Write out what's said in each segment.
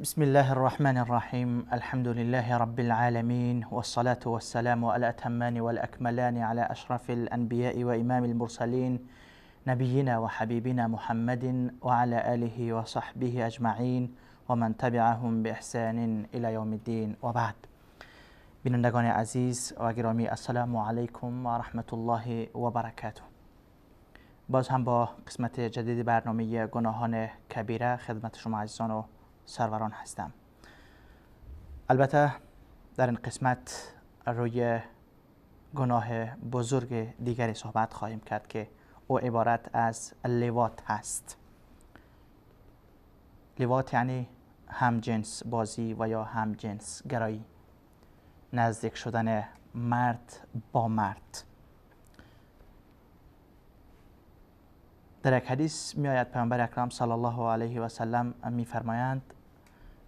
بسم الله الرحمن الرحيم. الحمد لله رب العالمين، والصلاة والسلام على الأتمان والأكملان على أشرف الأنبياء وإمام المرسلين، نبينا وحبيبنا محمد وعلى آله وصحبه أجمعين ومن تبعهم بإحسان إلى يوم الدين، وبعد. بینندگان عزیز و گرامی، السلام علیکم و رحمت الله و برکاته. باز هم با قسمت جدید برنامه گناهان کبیره خدمت شما عزیزان و سروران هستم. البته در این قسمت روی گناه بزرگ دیگری صحبت خواهیم کرد که او عبارت از لواط هست. لواط یعنی همجنس بازی و یا همجنس گرایی، نزدیک شدن مرد با مرد. در یک حدیث می آید پیامبر اکرم صلی الله علیه و سلم می فرمایند: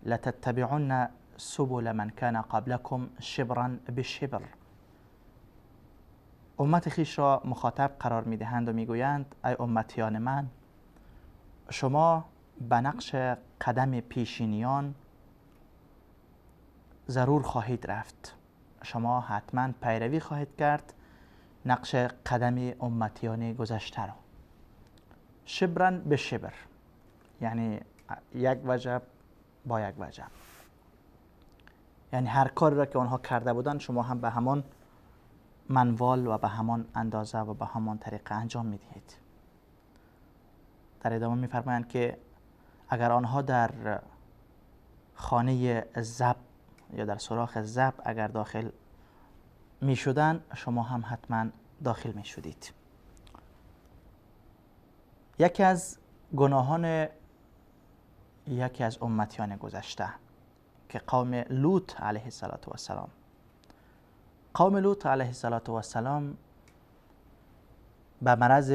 لتتبعن سبل من کان قبلکم شبرا بشبر. امت خویش را مخاطب قرار می دهند و می گویند: ای امتیان من، شما به نقش قدم پیشینیان ضرور خواهید رفت، شما حتما پیروی خواهید کرد نقش قدم امتیان گذشته را، شبرا به شبر، یعنی یک وجب با یک وجب، یعنی هر کاری را که آنها کرده بودند شما هم به همان منوال و به همان اندازه و به همان طریقه انجام میدهید. در ادامه میفرمایند که اگر آنها در خانه ضب یا در سوراخ ضب اگر داخل میشدن، شما هم حتما داخل میشدید. یکی از گناهان یکی از امتیان گذشته که قوم لوط علیه السلام، قوم لوط علیه السلام به مرض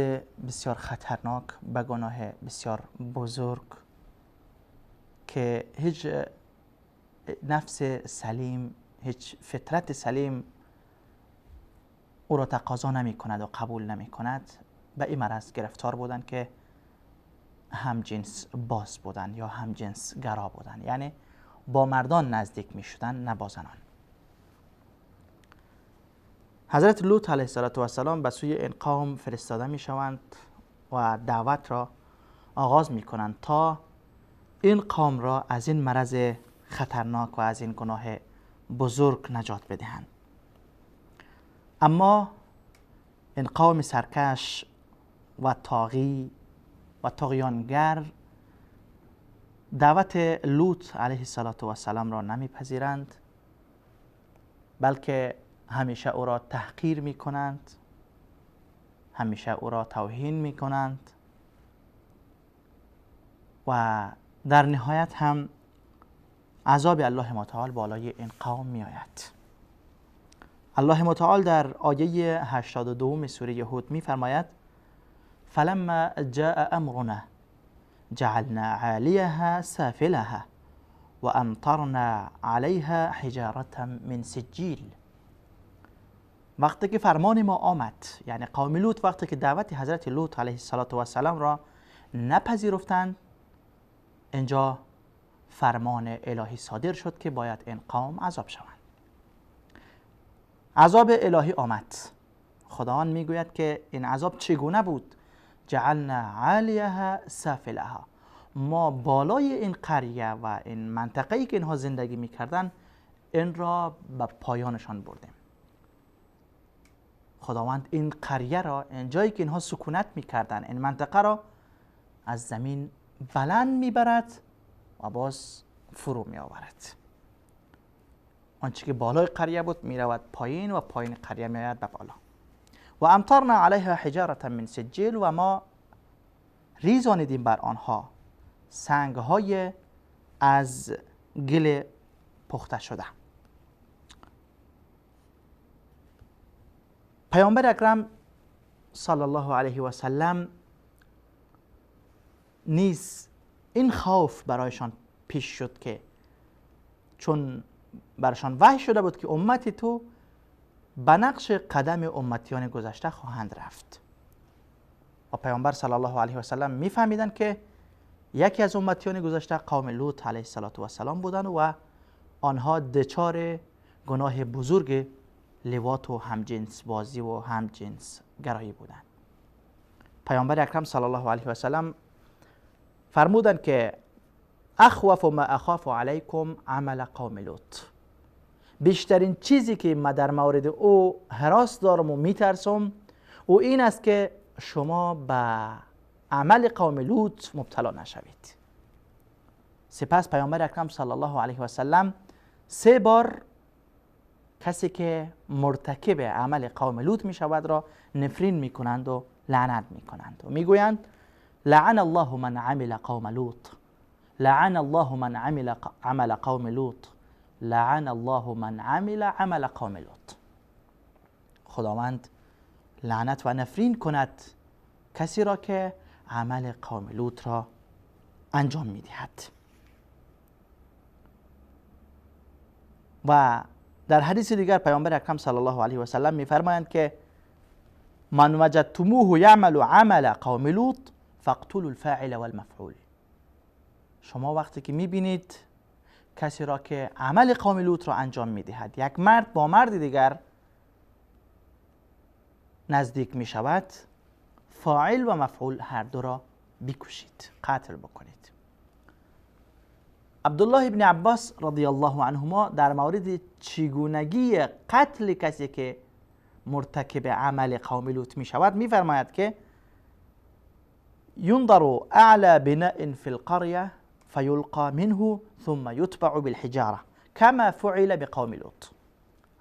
بسیار خطرناک، به گناه بسیار بزرگ که هیچ نفس سلیم، هیچ فطرت سلیم او را تقاضا نمی کند و قبول نمی کند، به این مرض گرفتار بودند که همجنس باز بودند یا همجنس گرا بودند، یعنی با مردان نزدیک می شدند نه با زنان. حضرت لوط علیه السلام به سوی این قوم فرستاده می شوند و دعوت را آغاز می کنند تا این قوم را از این مرض خطرناک و از این گناه بزرگ نجات بدهند. اما این قوم سرکش و طاغی و طغیانگر دعوت لوط علیه السلام را نمیپذیرند، بلکه همیشه او را تحقیر میکنند، همیشه او را توهین میکنند و در نهایت هم عذاب الله متعال بالای این قوم میآید. الله متعال در آیه 82 سوره هود میفرماید: فلما جاء امرنا جعلنا عاليها سافلها وامطرنا عليها حجارة من سجیل. وقتی که فرمان ما آمد، یعنی قوم لوط وقتی که دعوت حضرت لوط علیه السلام را نپذیرفتند، اینجا فرمان الهی صادر شد که باید این قوم عذاب شوند. عذاب الهی آمد. خداوند میگوید که این عذاب چگونه بود؟ جعلنا عالیها سافلها. ما بالای این قریه و این منطقه‌ای که اینها زندگی میکردن این را به پایانشان بردیم. خداوند این قریه را، این جایی که اینها سکونت میکردن، این منطقه را از زمین بلند میبرد و باز فرو میآورد. آنچه که بالای قریه بود میرود پایین و پایین قریه میآید به بالا. و امطرنا علیها حجارة من سجیل، و ما ریزانیدیم بر آنها سنگ های از گل پخته شده. پیامبر اکرم صلی الله علیه و سلم نیز این خوف برایشان پیش شد که چون برایشان وحی شده بود که امت تو به نقش قدم امتیان گذشته خواهند رفت، و پیامبر صلی الله علیه و سلم میفهمیدند که یکی از امتیان گذشته قوم لوط علیه السلام بودند و آنها دچار گناه بزرگ لواط و همجنس بازی و همجنس گرایی بودند. پیامبر اکرم صلی الله علیه و سلم فرمودند که اخوف ما اخاف علیکم عمل قوم لوط. بیشترین چیزی که ما در مورد او هراس دارم و میترسم او این است که شما به عمل قوم لوط مبتلا نشوید. سپس پیامبر اکرم صلی الله علیه و سلم 3 بار کسی که مرتکب عمل قوم لوط می شود را نفرین می کنند و لعنت می کنند و می گویند لعن الله من عمل قوم لوط، لعن الله من عمل عمل قوم لوط، لعن الله من عمل عمل قوم لوط. خداوند لعنت و نفرین کند کسی را که عمل قوم لوط را انجام می دهد. و در حدیث دیگر پیامبر اکرم صلی الله علیه و سلم می‌فرمایند که من وجدتموه یعمل عمل قوم لوط فاقتلوا الفاعل والمفعول. شما وقتی که می‌بینید کسی را که عمل قوم لوط را انجام می‌دهد، یک مرد با مرد دیگر نزدیک می‌شود، فاعل و مفعول هر دو را بکشید، قتل بکنید. عبدالله ابن عباس رضی الله عنهما در مورد چگونگی قتل کسی که مرتکب عمل قوم لوط می شود می فرماید که ينظر أعلى بناء في القرية فيلقى منه ثم يتبع بالحجارة كما فعل بقوم لوط.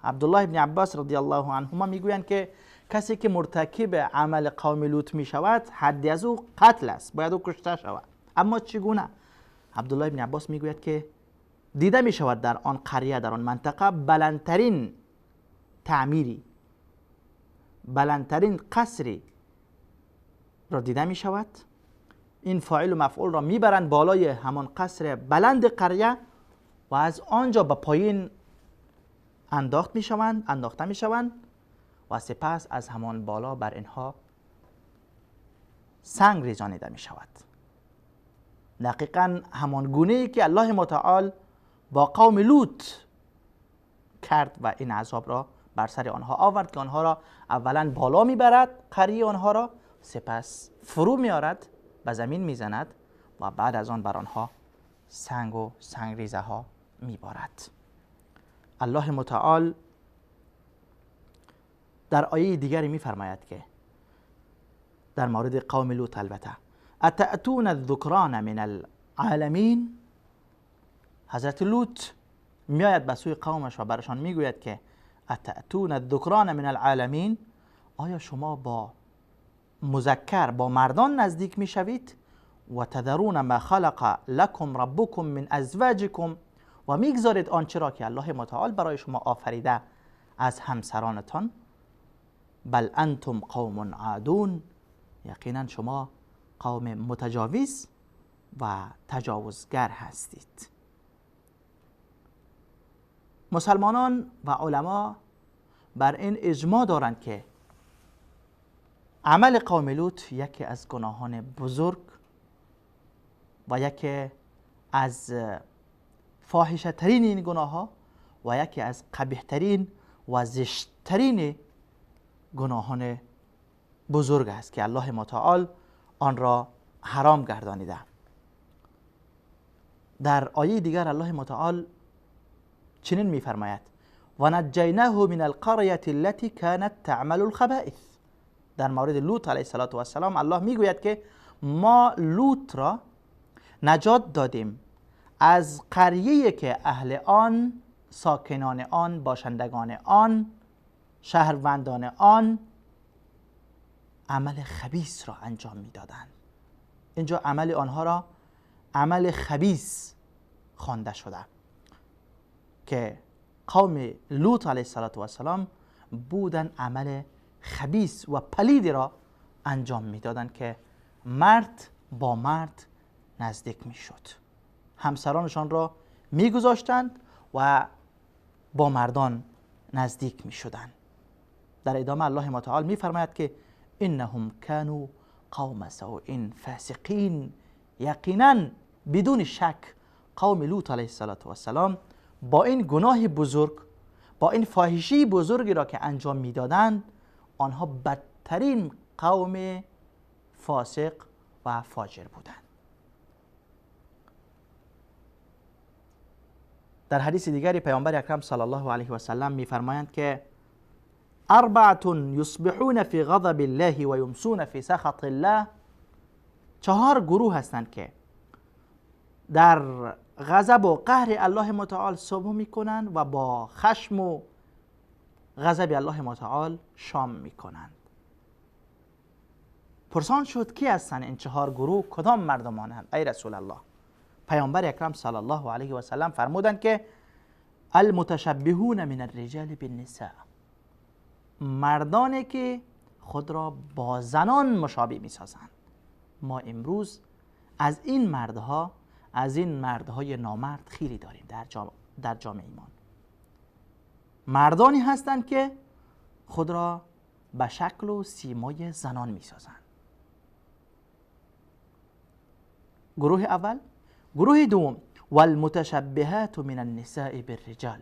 عبدالله ابن عباس رضی الله عنهما میگویند که کسی که مرتکب عمل قوم لوط می شود حدی از او قتل است، باید او کشته شود. اما چگونه؟ عبدالله ابن عباس میگوید که دیده می شود در آن قریه، در آن منطقه، بلندترین تعمیری، بلندترین قصری را دیده می شود. این فاعل و مفعول را میبرند بالای همان قصر بلند قریه و از آنجا به پایین انداخته می شوند و سپس از همان بالا بر اینها سنگ ریزانیده می شود. دقیقا همان گونه ای که الله متعال با قوم لوط کرد و این عذاب را بر سر آنها آورد که آنها را اولا بالا میبرد، قریه آنها را، سپس فرو میارد، به زمین میزند و بعد از آن بر آنها سنگ و سنگریزه ها میبارد. الله متعال در آیه دیگری میفرماید که در مورد قوم لوط البته اتأتون الذکران من العالمین. حضرت لوط میآید به سوی قومش و برشان میگوید که اتأتون الذکران من العالمین، آیا شما با مذکر، با مردان نزدیک میشوید؟ و تذرون ما خلق لکم ربکم من ازواجکم، و میگذارید آنچه را که الله متعال برای شما آفریده از همسرانتان. بل انتم قوم عادون، یقینا شما قوم متجاوز و تجاوزگر هستید. مسلمانان و علما بر این اجماع دارند که عمل قوم لوط یکی از گناهان بزرگ و یکی از فاحشه ترین این گناه ها و یکی از قبیح ترین و زشت ترین گناهان بزرگ است که الله متعال آن را حرام گردانیده. در آیه دیگر الله متعال چنین می‌فرماید و نجیناه من القریة التي كانت تعمل الخبائث. در مورد لوط علیه السلام الله میگوید که ما لوط را نجات دادیم از قریه که اهل آن، ساکنان آن، باشندگان آن، شهروندان آن عمل خبیث را انجام میدادند. اینجا عمل آنها را عمل خبیث خوانده شده که قوم لوط علیه السلام بودن عمل خبیث و پلید را انجام میدادند که مرد با مرد نزدیک میشد، همسرانشان را میگذاشتند و با مردان نزدیک میشدند. در ادامه الله متعال میفرماید که انهم كانوا قوم سوء فاسقین، یقینا بدون شک قوم لوط علیه السلام با این گناه بزرگ، با این فاحشه بزرگی را که انجام میدادند، آنها بدترین قوم فاسق و فاجر بودند. در حدیث دیگری پیامبر اکرم صلی الله علیه و سلم میفرمایند که اربعة یصبحون فی غضب الله و یمسون فی سخط الله. 4 گروه هستند که در غضب و قهر الله متعال صبح میکنند و با خشم و غضب الله متعال شام میکنند. پرسان شد کی هستند این 4 گروه، کدام مردمانند ای رسول الله؟ پیامبر اکرم صلی الله علیه و سلم فرمودند که المتشبهون من الرجال بالنساء، مردانی که خود را با زنان مشابه میسازند. ما امروز از این مردها، از این مردهای نامرد خیلی داریم در جامعه ایمان. مردانی هستند که خود را به شکل و سیمای زنان میسازند. گروه اول. گروه دوم والمتشبهات من النساء بالرجال،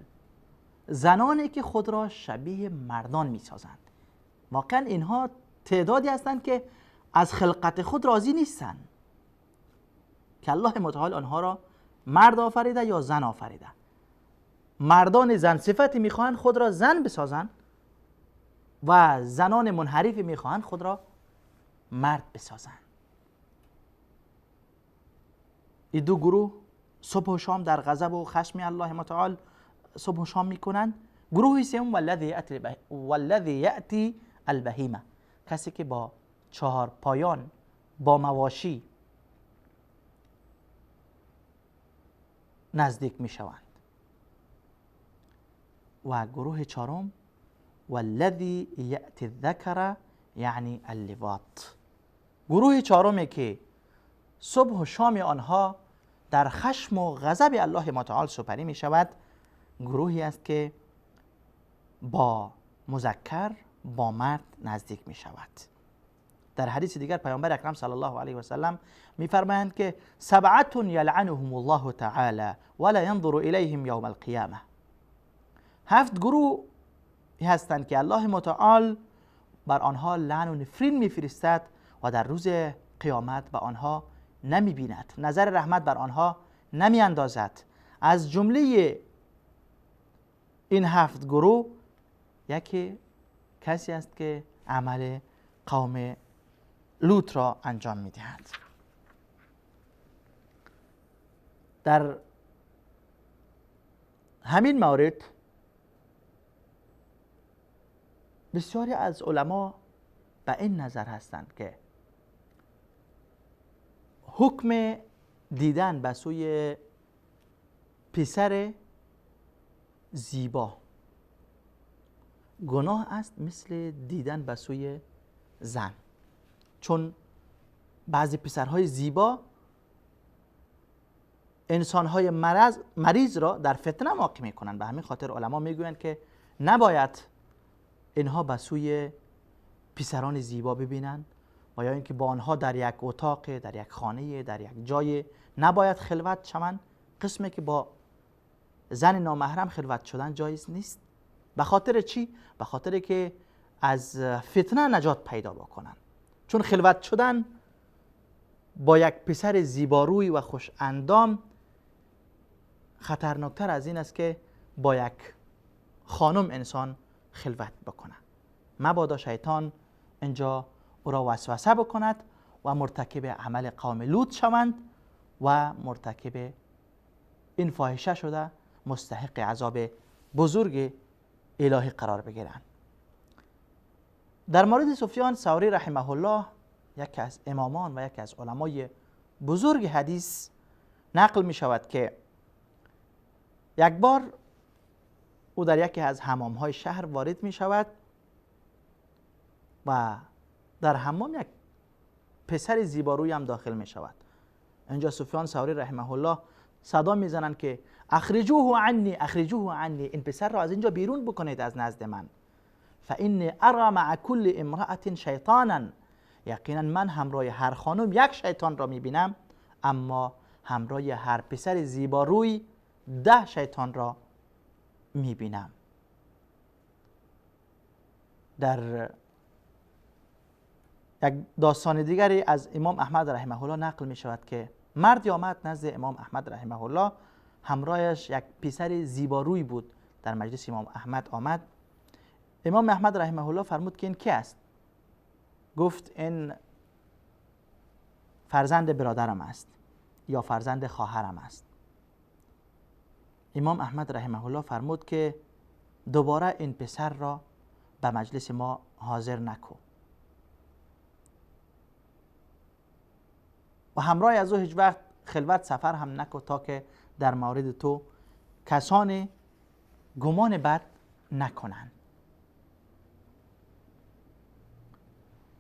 زنانی که خود را شبیه مردان میسازند. واقعا اینها تعدادی هستند که از خلقت خود راضی نیستند که الله متعال آنها را مرد آفریده یا زن آفریده. مردان زن صفتی میخواهند خود را زن بسازند و زنان منحرفی میخواهند خود را مرد بسازند. این دو گروه صبح و شام در غضب و خشم الله متعال صبح و شام میکنند. گروه سوم والذی یأتی البهیمه، کسی که با 4 پایان، با مواشی نزدیک میشوند. و گروه چهارم والذی یأتی الذکر یعنی اللواط، گروه چهارمی که صبح و شام آنها در خشم و غضب الله متعال سپری می شود، گروهی است که با مذکر، با مرد نزدیک می شود. در حدیث دیگر پیامبر اکرم صلی الله علیه و سلم می‌فرمایند که سبعة یلعنهم الله تعالی ولا ینظر الیهم یوم القیامه. 7 گروه هستند که الله متعال بر آنها لعن و نفرین می‌فرستد و در روز قیامت به آنها نمی‌بیند، نظر رحمت بر آنها نمی‌اندازد. از جمله این 7 گروه یکی کسی است که عمل قوم لوط را انجام می‌دهد. در همین مورد بسیاری از علما به این نظر هستند که حکم دیدن به سوی پسر زیبا گناه است، مثل دیدن به سوی زن، چون بعضی پسرهای زیبا انسانهای مریض را در فتنه واقع میکنند. به همین خاطر علما میگویند که نباید اینها به سوی پسران زیبا ببینند و یا اینکه با آنها در یک اتاق، در یک خانه، در یک جای نباید خلوت شوند. قسمی که با زن نامحرم خلوت شدن جایز نیست. به خاطر چی؟ به خاطر که از فتنه نجات پیدا بکنند. چون خلوت شدن با یک پسر زیباروی و خوش اندام خطرناکتر از این است که با یک خانم انسان خلوت بکنه. مبادا شیطان اینجا او را وسوسه بکند و مرتکب عمل قوم لوط شوند و مرتکب این فاحشه شده مستحق عذاب بزرگ الهی قرار بگیرند. در مورد سفیان ثوری رحمه الله، یکی از امامان و یکی از علمای بزرگ حدیث، نقل می شود که یک بار او در یکی از حمام های شهر وارد می شود و در حمام یک پسر زیباروی هم داخل می شود. اینجا سفیان ثوری رحمه الله صدا می زنند که اخرجوه عنی، اخرجوه عنی، این پسر را از اینجا بیرون بکنید از نزد من. فانی ارى مع كل امرأة شیطانا، یقینا من همراه هر خانم یک شیطان را می بینم، اما همراه هر پسر زیباروی 10 شیطان را میبینم. در یک داستان دیگری از امام احمد رحمه الله نقل می شود که مردی آمد نزد امام احمد رحمه الله، همراهش یک پسر زیباروی بود. در مجلس امام احمد آمد. امام احمد رحمه الله فرمود که این کی است؟ گفت این فرزند برادرم است یا فرزند خواهرم است. امام احمد رحمه الله فرمود که دوباره این پسر را به مجلس ما حاضر نکو و همراه از او هیچ وقت خلوت سفر هم نکو تا که در مورد تو کسان گمان بد نکنند.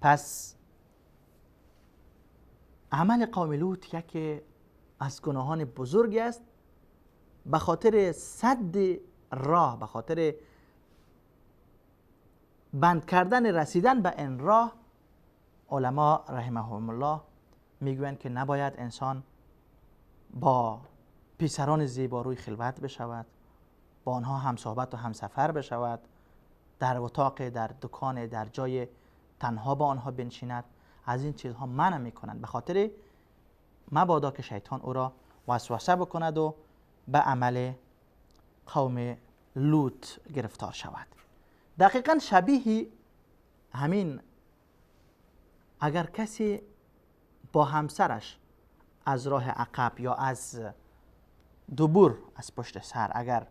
پس عمل قوم لوط یکی از گناهان بزرگی است. به خاطر سد راه، به خاطر بند کردن رسیدن به این راه، علما رحمهم الله میگویند که نباید انسان با پسران زیباروی خلوت بشود، با آنها هم صحبت و هم سفر بشود، در اتاق، در دکان، در جای تنها با آنها بنشیند. از این چیزها منع میکنند، به خاطر مبادا که شیطان او را وسوسه بکند و به عمل قوم لوط گرفتار شود. دقیقا شبیه همین اگر کسی با همسرش از راه عقب یا از دبر، از پشت سر، اگر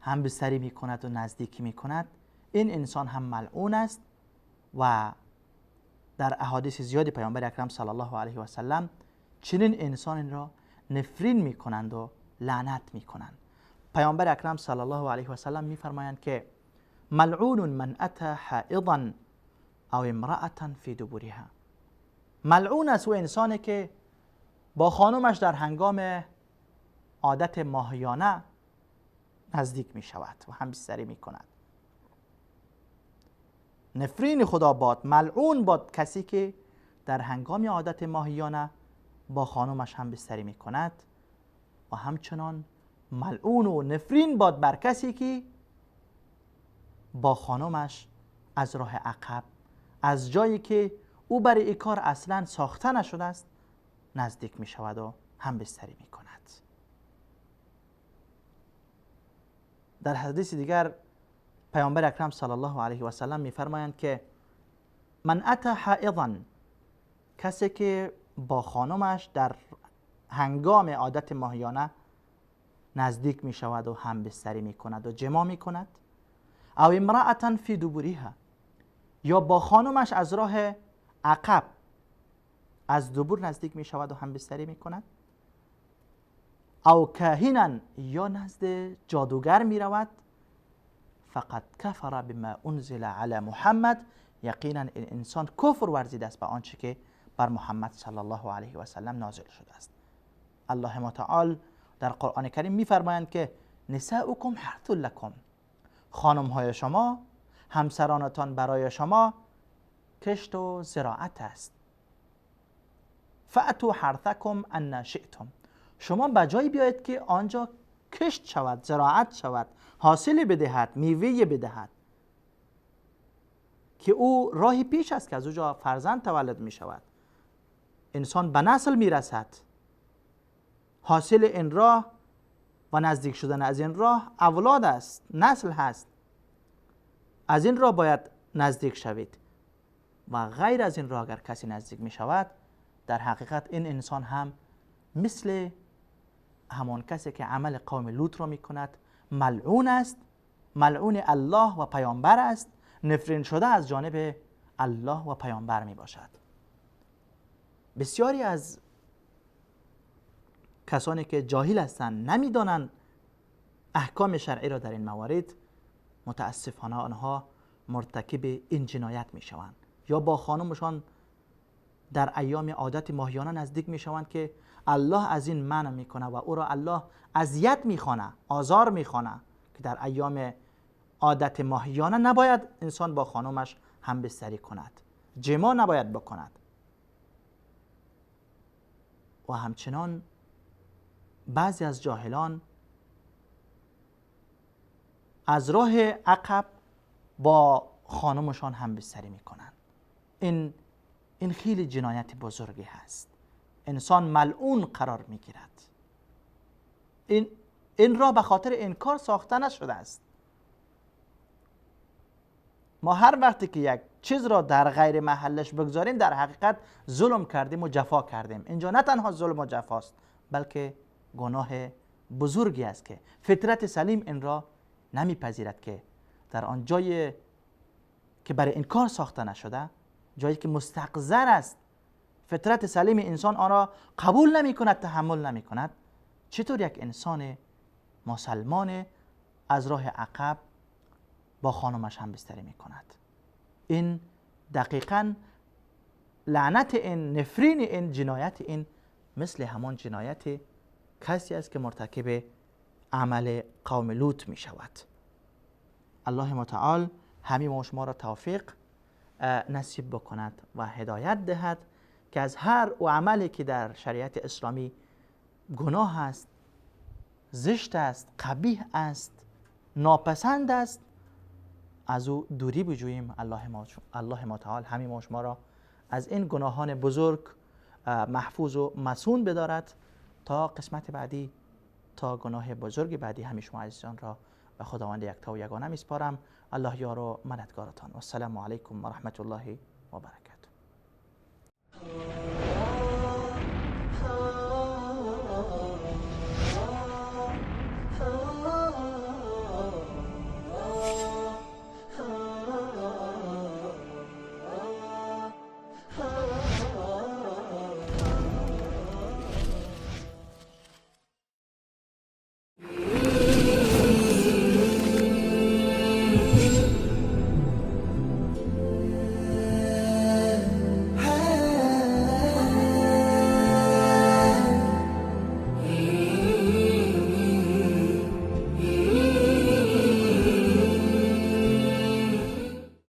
هم بستری می کند و نزدیکی می کند، این انسان هم ملعون است و در احادیث زیادی پیامبر اکرم صلی الله علیه و سلم چنین انسان را نفرین می کنند و لعنت می کنند. پیامبر اکرم صلی الله علیه و سلم می فرمایند که ملعون من اتى حائضا او امرأة فی دبرها. ملعون است او انسانی که با خانمش در هنگام عادت ماهیانه نزدیک می شود و همبستری می کند. نفرین خدا باد، ملعون باد کسی که در هنگام عادت ماهیانه با خانمش همبستری می کند و همچنان ملعون و نفرین باد بر کسی که با خانمش از راه عقب، از جایی که او برای این کار اصلا ساخته نشده است، نزدیک می شود و همبستری می کند. در حدیث دیگر پیامبر اکرم صلی الله علیه و سلم می فرمایند که من اتى حائضا، کسی که با خانمش در هنگام عادت ماهیانه نزدیک می شود و همبستری می کند و جما می کند، او امرأة فی دبرها، یا با خانمش از راه عقب از دبر نزدیک می شود و همبستری می کند، او کاهنا، یا نزد جادوگر می رود، فقد کفر بما انزل علی محمد، یقینا این انسان کفر ورزیده است به آنچه که بر محمد صلی الله علیه و سلم نازل شده است. الله متعال در قرآن کریم میفرمایند که نساؤکم حرث لکم، خانم های شما، همسرانتان برای شما کشت و زراعت است. فأتوا حرثکم ان شئتم، شما به جایی بیایید که آنجا کشت شود، زراعت شود، حاصل بدهد، میوه بدهد، که او راهی پیش است که از اوجا فرزند تولد می شود، انسان به نسل می رسد. حاصل این راه و نزدیک شدن از این راه اولاد است، نسل هست. از این راه باید نزدیک شوید و غیر از این راه اگر کسی نزدیک می شود، در حقیقت این انسان هم مثل همان کسی که عمل قوم لوط را می کند ملعون است، ملعون الله و پیامبر است، نفرین شده از جانب الله و پیامبر می باشد. بسیاری از کسانی که جاهل هستند، نمیدانند احکام شرعی را در این موارد، متاسفانه آنها مرتکب این جنایت می شوند یا با خانمشان در ایام عادت ماهیانه نزدیک می شوند که الله از این منع می کنه و او را الله اذیت می خوانه، آزار می خوانه که در ایام عادت ماهیانه نباید انسان با خانمش همبستری کند، جما نباید بکند. و و همچنان بعضی از جاهلان از راه عقب با خانمشان هم بستری میکنند. این خیلی جنایت بزرگی هست. انسان ملعون قرار میگیرد. این را به خاطر انکار ساخته نشده است. ما هر وقتی که یک چیز را در غیر محلش بگذاریم، در حقیقت ظلم کردیم و جفا کردیم. اینجا نه تنها ظلم و جفاست، بلکه گناه بزرگی است که فطرت سلیم این را نمیپذیرد که در آن جای که برای انکار ساخته نشده، جایی که مستقذر است، فطرت سلیم انسان آن را قبول نمی کند، تحمل نمی کند، چطور یک انسان مسلمان از راه عقب با خانمش هم بستری می کند؟ این دقیقاً لعنت این، نفرین این، جنایت این مثل همان جنایت کسی است که مرتکب عمل قوم لوط می شود. الله متعال همه ما شما را توفیق نصیب بکند و هدایت دهد که از هر و عملی که در شریعت اسلامی گناه است، زشت است، قبیح است، ناپسند است، از او دوری بجوییم. الله متعال همه ما شما را از این گناهان بزرگ محفوظ و مصون بدارد تا قسمت بعدی، تا گناه بزرگ بعدی. همه شما عزیزان را به خداوند یکتا و یگانه میسپارم. الله یار و مددگارتان. والسلام علیکم و رحمت الله و برکاته.